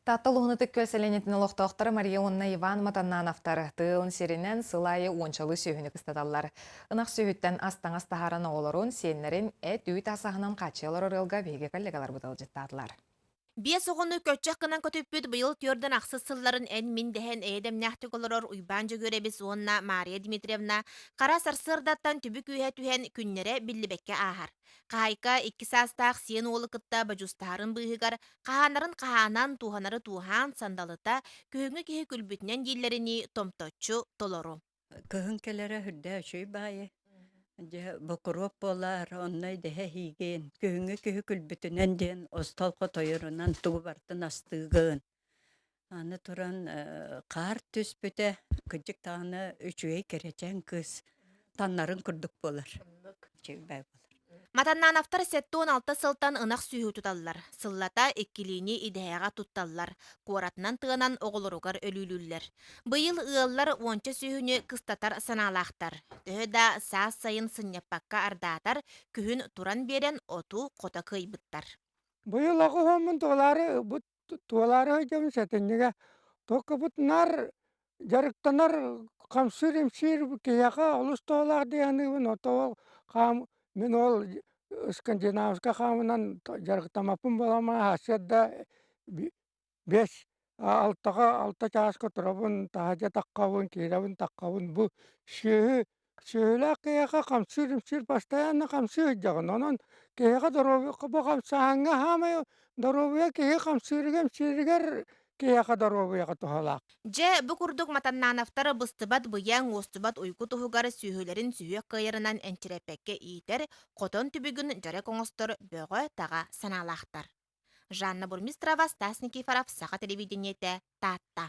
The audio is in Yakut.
Таатта улууһун Ытык Күөл сэлиэнньэтин олохтоохторо Мария уонна Иван Матаннановтар тыылын сиринэн сыл аайы уончалыы сүөһүнү кыстаталлар. Ынах сүөһүттэн ас-таҥас таһааран оҕолорун, сиэннэрин эт-үүт ас аһынан хааччыйа олорор ыалга биһиги коллегаларбыт ыалдьыттаатылар. Биэс оҕону көччөх гынан көтүппүт быйыл түөрдэн ахсыс сылларын эн-мин дэһэн эйэ-дэмнээхтик олорор Уйбаан Дьөгүөрэбис уонна Мария Дмитриевна хара сарсыардаттан түбүк үөһэ түһэн күннэрэ биллибэккэ ааһар. Хаһаайка икки саастаах сиэн уолу кытта бодьуустаһарын быыһыгар хаһаанарын хаһаанан, тууһанары тууһаан сандалыта, күһүҥҥү киһи күлбүтүнэн дииллэринии томточчу толору. Кыһын кэлэрэ сүрдээх үчүгэй баайы. Дьэ, бокуруоп буолаар, онно идэһэ иһиигин, күһүҥҥү киһи күлбүтүнэн диэн остуол хотойорунан тугу барытын астыыгын. Аны туран хаар түспүтэ, кырдьык даҕаны үчүгэй кэрэчээн кыыс таннарын курдук буолар. Үчүгэй баайы буолар. Матаннановтар 76 сылтан ынах сүөһү туталлар, сыллата иккилиини идэһэҕэ тутталлар, куоратынан тыанан оҕолоругар өлүүлүүллэр. Быйыл ыаллар уонча сүөһүнү кыстатар санаалаахтар. Төһө да саас-сайын сынньаппакка ардаатар, күһүн туран биэрэн оту хото кыайбыттар. Быйыл оҕуһуоммун туолаары бу туолаары сылдьабын сэтинньигэ туохха наар дьарыктанар хамсыыр-имсиир киһиэхэ олус туһалаах дии саныыбын ото ол хаам мин ол скандинавскай хаамынан дьарыктаммаппын буолан сарсыарда биэс алтаҕа алта чааска турабын таһырдьа таххабын киирэбин таххабын бу сүөһү Сүөһүлээх киһиэхэ хамсыыр-имсиир постоянно хамсыы сылдьаҕын. Онон киһиэхэ доруобуйа бу хамсааһыҥҥа саамай доруобуйа киһи хамсыырыгар-имсииригэр киһиэхэ доруобуйаҕа туһалаах. Дьэ, бу курдук Матаннановтар быстыбат быйаҥ, уостубат уйгу туһугар сүөһүлэрин сүһүөх кыайарынан энчирэппэккэ иитэр, хотон түбүгүн дьарык оҥостор бөҕө-таҕа санаалаахтар. Жанна Бурмистрова, Стас Никифоров, Саха телевидениетэ, Таатта.